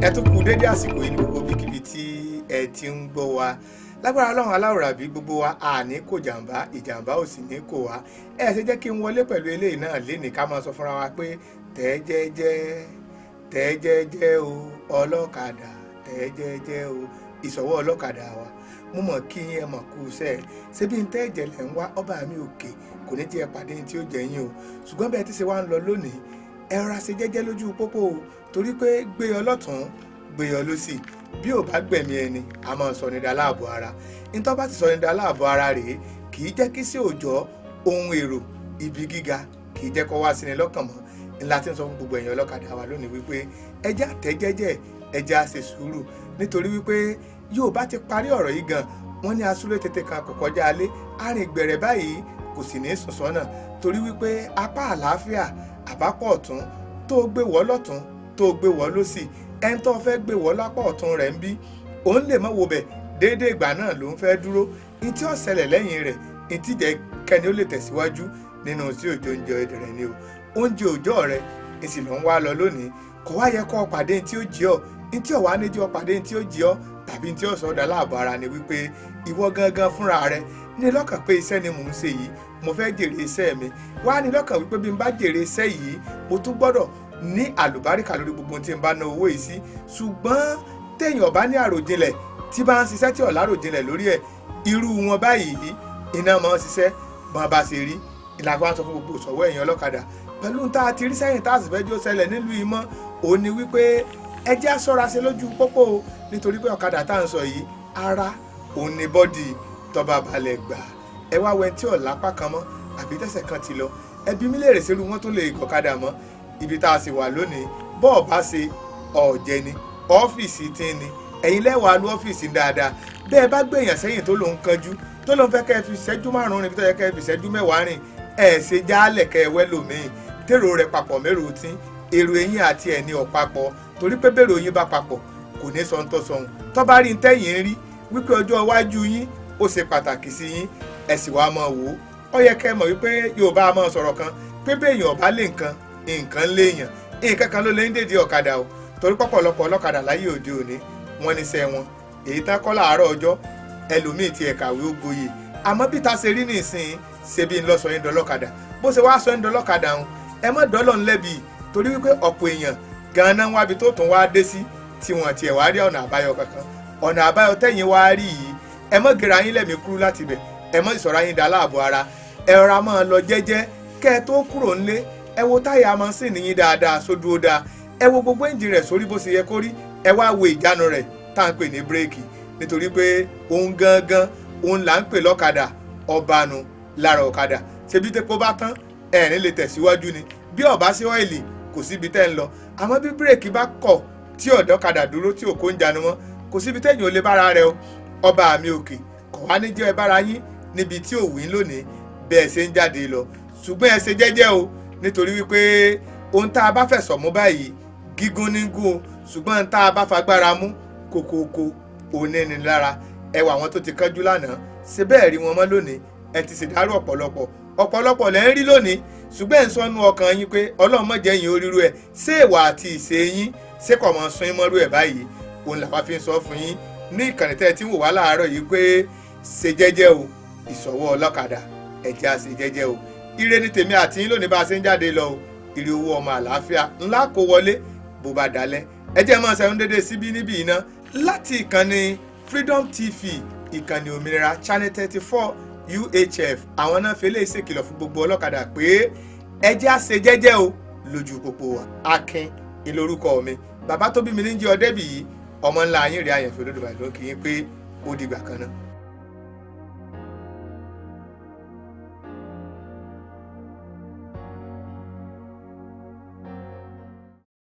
Ẹ tún kú dédé àsìkò yìí ní gbogbo ibikíbi tí ẹ ti ń gbọ́ wa. Lágbára Ọlọ́run aláwòrábí gbogbo wa àní kò jàǹbá, ìjàǹbá ò sì ní kò wá. Ẹ ṣe jẹ́ kí n wọlé pẹ̀lú eléyìí náà lénìí ká máa sọ fúnra wa pé tẹ́ jẹ́jẹ́, tẹ́ jẹ́jẹ́ o ọlọ́kadà, tẹ́ jẹ́jẹ́ o ìṣọwọ́ ọlọ́kadà wa. Mo mọ̀ kí yín ẹ mọ̀ kú iṣẹ́ ẹ̀. Ṣé bí n tẹ́ ẹ̀jẹ̀ lẹ̀ ń wá ọba mi òkè kò ní jẹ́ ẹ pàdé ní tí ó jẹ yín o. Ṣùgbọ́n bẹ́ẹ̀ tí ṣe wá ń lọ lónìí, ẹ rọra ṣe jẹ́jẹ́ lójú pópó o, torí pé gbé ọ lọ́tún, gbé ọ lósì. Bí ò bá gbẹ̀mí ẹni, a máa sọ ní da láàbò ara. Ntọ́ bá ti sọ ní da láàbò ara rèé, kì í jẹ́ kí sí òòjọ́ ohun èrò ibi gíga kì í jẹ́ kó wá sí ni lọ́kàn mọ́. Ńlá tí ń sọ fún gbogbo ẹ̀yin ọlọ́kadà wa lónìí wípé ẹ jẹ́ àtẹ́jẹ́jẹ́, ẹ jẹ́ á ṣe sùúrù, nítorí wípé yóò bá ti parí ọ̀rọ̀ yìí gan, wọ́n ní asúlé tètè kan kò kọjá alé, arìn gbẹ̀rẹ̀ báyìí kò sì ní sùn sọ́nà, torí wípé apá àlàáfíà àbápọ̀ ọ̀tún tó gbé wọ́ lọ́tún tó gbé wọ́ lósì, ẹni tó fẹ́ gbé wọ́ lápá ọ̀tún rẹ̀ ń bí òun lè mọ́ wo bẹ̀ déédéé ìgbà náà ló ń fẹ́ dúró. Ní tí ó ṣẹlẹ̀ lẹ́yìn rẹ̀ ní tí jẹ́ kẹ́ni ó lè tẹ̀síwájú nínú sí òjò oúnjẹ rẹ̀ ni o. Oúnjẹ òòjọ́ rẹ̀ ìsì ló ń wá lọ lónìí, kò wá yẹ kó o pàdé ní tí ó jí ọ, ní tí ò wá ní jí ọ pàdé ní tí ó jí ọ tàbí ní tí ó sọ ọ́ dà láàbò ara ni wípé ìwọ gangan fúnra rẹ ní lọ́kàn pé iṣẹ́ ni mò ń ṣe yìí, mo fẹ́ jèrè iṣẹ́ mi. Wá ní lọ́kàn wípé bí n bá jèrè iṣẹ́ yìí, mo tún gbọ́dọ̀ ní àlùbáríkà lórí gbogbo tí n bá ná owó yìí sí. Ṣùgbọ́n téèyàn bá ní àròjinlẹ̀, tí bá ń ṣiṣẹ́ tí ò láròjinlẹ̀ lórí ẹ̀, irú wọn báyìí iná máa ń ṣiṣẹ́ bọ́n bá ṣe rí. Ìlànà wa sọ fún gbogbo ìṣọ̀wọ́ ẹ̀yin ọlọ́kadà pẹ̀lú tá a ti rí sẹ́yìn tá a sì fẹ́ jó ṣẹlẹ̀ nílùú ìmọ̀, òun ni wípé ẹ jẹ́ á ṣọ́ra ṣe lójú pópó o, nítorí pé ọ̀kadà tá à ń sọ yìí ara òun ni bọ́dì tọba balẹ̀ gbà. Ẹ wá wẹ́n tí ò lápá kan mọ́ àbí tẹ̀sẹ̀ kan ti lọ, ẹbí mi lè rè sẹ́rù wọn tó lè gọ̀kadà mọ́. Ibi tá a sì wà lónìí, bọ́ọ̀ bá ṣe ọ̀jẹ̀ ni ọ́fíìsì tí ni ẹ̀yin lẹ́wàá lu ọ́fíìsì dáadáa. Bẹ́ẹ̀ bá gbé èèyàn sẹ́yìn tó lòún kanjú, tó lòún fẹ́ kẹ́ ẹ fi ṣẹ́jú 5 rìn, bí tó yẹ kẹ́ ẹ fi ṣẹ́jú 10 rìn, ẹ̀ ṣe jálẹ̀ kẹ́ ẹ wẹ́ lòmíì. Tèrò rẹ̀ papọ̀ mẹ́rò tí èrò eyín àti ẹ̀ ní ọ̀pápọ̀, torí pé bèrò yín bá papọ̀ kò ní sọ ń tọ́ sọ̀hún. Tó bá rí ń tẹ́yìn rí wípé ọjọ́ iwájú yín ó ṣe pàtàkì sí yín, ẹ sì wá máa wò ó. Ó yẹ kẹ́ ẹ mọ̀ wípé Yorùbá máa sọ̀rọ̀ kan pé béèyàn ọ̀bá lé nǹkan, nǹkan léèyàn, nǹkan kan ló lè ń dèdè ọ̀kadà o, torí pọ̀pọ̀lọpọ̀ ọlọ́kadà láyé òde òní wọ́n níṣẹ́ wọn èyí tán kọ́ láàárọ̀ ọjọ́, ẹlòmíì ti ẹ̀kàwé ó gboyè. Àmọ́ bí ta ṣe rí nìsín, ṣe bí ń lọ sọ yín dọlọ́kadà. Bó ṣe wá sọ yín dọlọ́kadà ń, ẹ mọ̀ dọ́lọ́ ń lẹ́bi, torí wípé ọ̀pọ̀ èèyàn gan-an wábi tó tún wá dé sí tí wọ́n tiẹ̀ wá rí ọ̀nà àbáyọ kankan. Ọ̀nà àbáyọ tẹ̀yìn wá rí yìí, ẹ mọ̀ gera yín lẹ́mìí kúrú láti bẹ̀, ẹ mọ̀ ìṣọ̀ra yín dá láàbò ara, ẹ rọra máa lọ jẹ́jẹ́ kẹ́ ẹ tó kúrò ńlé. Ẹ wo táyà mọ́sìnì yín dáadáa sódú ó dáa, ẹ wo gbogbo ẹ́ǹjì rẹ̀ sórí bó ṣe yẹ kó rí, ẹ wá wo ìjánu rẹ̀ tá à ń pè ní bírèkì, nítorí pé òun gangan òun là ń pè lọ́kadà, ọ̀bànú lára ọ̀kadà. Ṣebí tepo bá tán ẹ̀rín lè tẹ̀síwájú ni, bí ọ̀bá sí ọ́ìlì kò síbi tẹ́ ń lọ. Àmọ́ bí bírèkì bá kọ̀ tí ọ̀dọ́kadà dúró tí òkó ń jánu mọ́, kò síbi tẹ́yìn ò lè bára rẹ o. Ọba mi òkè kò wá ní jẹ́ ẹ bára yín níbi tí ò wí lónìí bẹ́ẹ̀ ṣe ń jáde lọ. Ṣùgbọ́n ẹ ṣe jẹ́jẹ́ o, nítorí wípé ohun tá a bá fẹ̀sọ̀ mú báyìí gígùn ní gún o, ṣùgbọ́n ohun tá a bá fagbára mú kòkòkò òní ni lára. Ẹ wà àwọn tó ti kánjú lánàá, ṣe bẹ́ẹ̀ rí wọn mọ́ lónìí, ẹ ti ṣèdárò ọ̀pọ̀lọpọ̀ ọ̀pọ̀lọpọ̀ lẹ́ ń rí lónìí. Ṣùgbọ́n ẹ̀ ń sọnù ọkàn yín pé Ọlọ́run má jẹ́ yín oríru ẹ̀, ṣé ìwà àti ìṣe yín ṣé kò mọ̀ sun mọ́rú ẹ̀ báyìí? Òun làwa fi ń sọ fún yín ní ìkànnì tẹ́ ẹ ti ń wò wá láàárọ̀ yìí pé ṣe jẹ́jẹ́ o, ìṣọwọ́ ọlọ́kadà ẹ jẹ́ á ṣe jẹ́jẹ́ o. Ire ni tèmi àti yín lónìí bá a ṣe ń jáde lọ o, ire owó ọmọ àlàáfíà ńlá kó wọlé bó bá dalẹ̀. Ẹ jẹ́ máa ṣẹ́yún déédéé síbí níbí iná láti ìkànnì Freedom TV, ìkànnì òmìnira Channel 34 UHF. Àwọn náà fi eléyìí ṣèkìlọ̀ fún gbogbo ọlọ́kadà pé ẹ jẹ́ á ṣe jẹ́jẹ́ o lójú pópó wa. Akin ìlórúkọ mi, bàbá tó bí mi ní jẹ́ Ọdẹ́bíyì, ọmọ ńlá yín rí àyànfẹ́ Olódùmarè ló kí yín pé ó dìgbà kan náà.